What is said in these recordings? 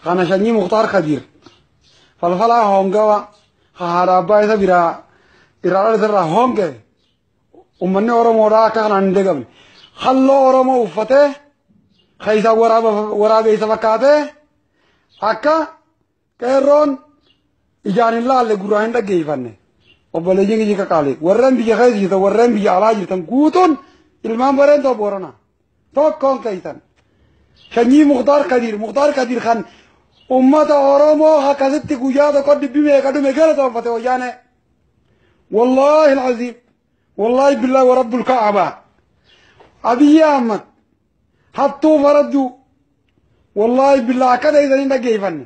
Kana sanyii Muktaar Kadiir. Falfalaa hongawa haadha abbaa isa biraa irraa dhalate irraa honge ummanni Oromoodhaa akka kanaan hin deegamne. Halloo Oromoo uffatee keessa waraabeessa fakkaatee akka qeerroon ijaan hin laalle gurraan hin dhaggeeffanne. Obboleeyyiin kiyya qaqaalee warreen biyya keessa jirtan warreen biyya alaa jirtan guutuun ilmaan bareentoo Boorana tokkoon keessan. Sanyii Muktaar Kadiir Muktaar Kadiir kan ummata Oromoo akkasitti guyyaa tokko dhibbi meeqa dhume gara toonfate wayyaane. Wallaahi alcaziim wallaahi billaahi wa rabbul ka'aba. Abiyyi Ahmad hattuu faradduu wallaahi billaahi akka ta'e hin dhaggeeffanne.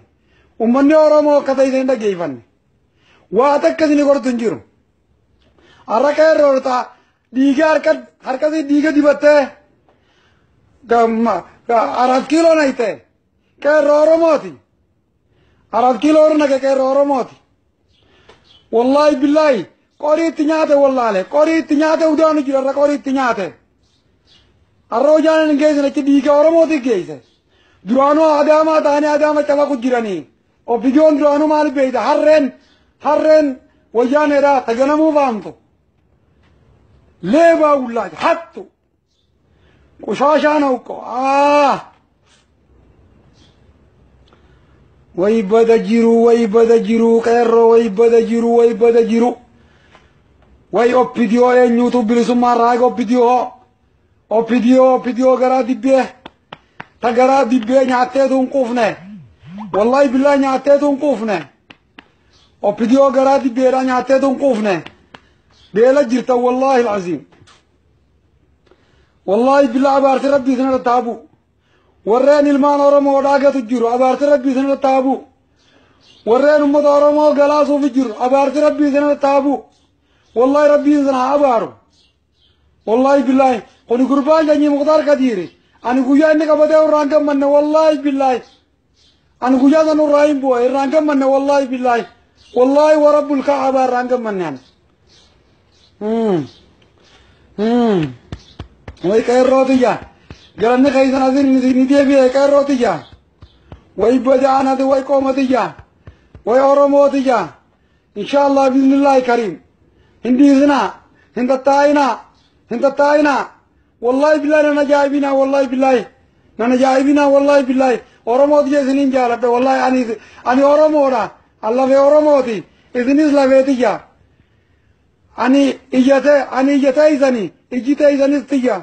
Ummanni Oromoo akka ta'e hin dhaggeeffanne. Waa takka isin gortu hin jiru. Har'a qeerroota dhiiga harkasii dhiiga dibattee 4 kiiloo nayite qeerroo Oromooti. 4 kiiloo nage qeerroo Oromooti. Wallaahi billaahi qorii itti nyaate wallaale qorii itti nyaate udaanu jira irra qorii itti nyaate. Har'a hojaan hin geessine achi dhiiga Oromooti geesse. Duraanuu Adaamaa ta'anii Adaama cabaqu jiranii. Ofiijoon duraanuu maal beeyta harreen harreen wayyaaneedhaa taganamuu faamtu. Leebaa wullaaji hattu. Qushaashaan hawqo. Way bada jiru way bada jiru qeerroo way bada jiru way bada jiru. Way oppidiyoo eenyuutu bilisummaa raaga oppidiyoo. Oppidiyoo oppidiyoo garaa dibbee. Ta garaa dibbee nyaatteetu hin quufne. Wallaahi billaahi nyaatteetu hin quufne. Oppidiyoo garaa dibbeedhaa nyaatteetu hin quufne. Beela jirta wallaahi alcaziim. Wallaahi billaahi abaarti rabbii isin irra taabu. Warreen ilmaan Oromoo dhaagatu jiru abaarti rabbii isin irra taabu. Warreen uummata Oromoo galaasuuf jiru abaarti rabbii isin irra taabu. Wallaahi rabbiin isin haa abaaru. Wallaahi billaahi kuni gurbaan sanyii Muktaar Kadiiri. Ani guyyaa inni qabatee irraan gammanne wallaahi billaahi. Ani guyyaa san irraa hin bu'e irraan gammanne wallaahi billaahi. Wallaahi wa rabbul ka'aba irraan gammanne ani. Way qeerrootiyya. Galanni keessan asin ni deebi'e qeerrootiyya. Way badaanati way qoomatiyya. Way Oromootiyya. Inshaallah biiznillaahi kariim. Hin dhiisinaa. Hin tattaa'inaa. Hin tattaa'inaa. Wallaahi billaahi nan ajaa'ibinaa wallaahi billaahi. Nan ajaa'ibinaa wallaahi billaahi. Oromootiyya isiniin jaaladha wallaahi ani Oromoodha. An lafee Oromooti. Isinis lafeetiyya. Ani iyyate ani iyyate isanii ijjite isanis tiyya.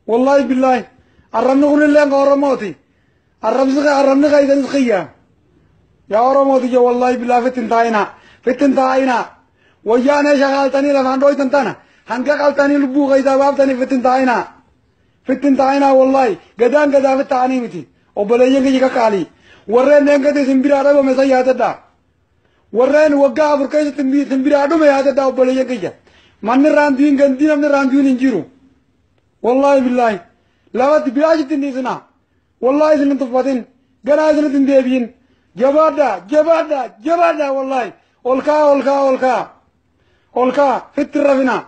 Wallaahi billaahi. Arrabni kunillee ka Oromooti. Arrabni ka isanis kiyya. Yaa Oromootiyya wallaahi billaahi fittin taa'inaa. Fittin taa'inaa. Wayyaanee shaqaaltanii lafaan dhooytan tana. Hanga qaltanii lubbuu keessaa baaftanii fittin taa'inaa. Fittin taa'inaa wallaahi. Gadaan gadaa fit ta'anii miti. Obboleeyyan kiyya qaqqaalii. Warreen deengate isin biraa dhabame san yaadadhaa. Warreen waggaa 4 keessatti isin biraa dhume yaadadhaa obboleeyyan kiyya. Manni irraan du'in gandii namni irraan du'in hin jiru. Wallaahi billaahi. Lafatti biraa jitti hin dhiisinaa. Wallaahi isin hin tuffatin. Ganaa isinitti hin deebi'in. Jabaadhaa jabaadhaa jabaadhaa wallaahi. Ol ka'a ol ka'a ol ka'a. Ol ka'a fitti rafinaa.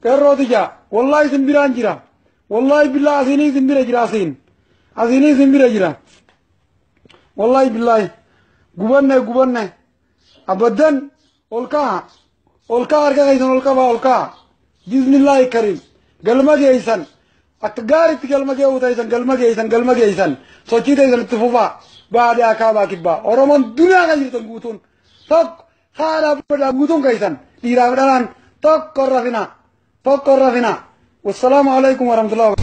Qeerrootiyya wallaahi isin biraan jira. Wallaahi billaahi asiinii isin bira jira asiin. Asiinii isin bira jira. Wallaahi billaahi. Gubanne gubanne. Abaddan ol ka'a. Ol ka'a harka keessan ol qabaa ol ka'a. Biiznillaahi kariim. Galma geessan. Akka gaariitti galma ge'uu ta'isan galma geessan galma geessan. Sochii ta'isan itti fufaa. Baadiyyaa kaabaa kibbaa. Oromoon duniyaa kan jirtan guutuun. Tokko haadha abbaadhaa guutuun keessan. Dhiiraaf dhalaan tokko rafinaa. Tokko rafinaa. Wassalaamu alaikum warahmatullahi wabarakatuh.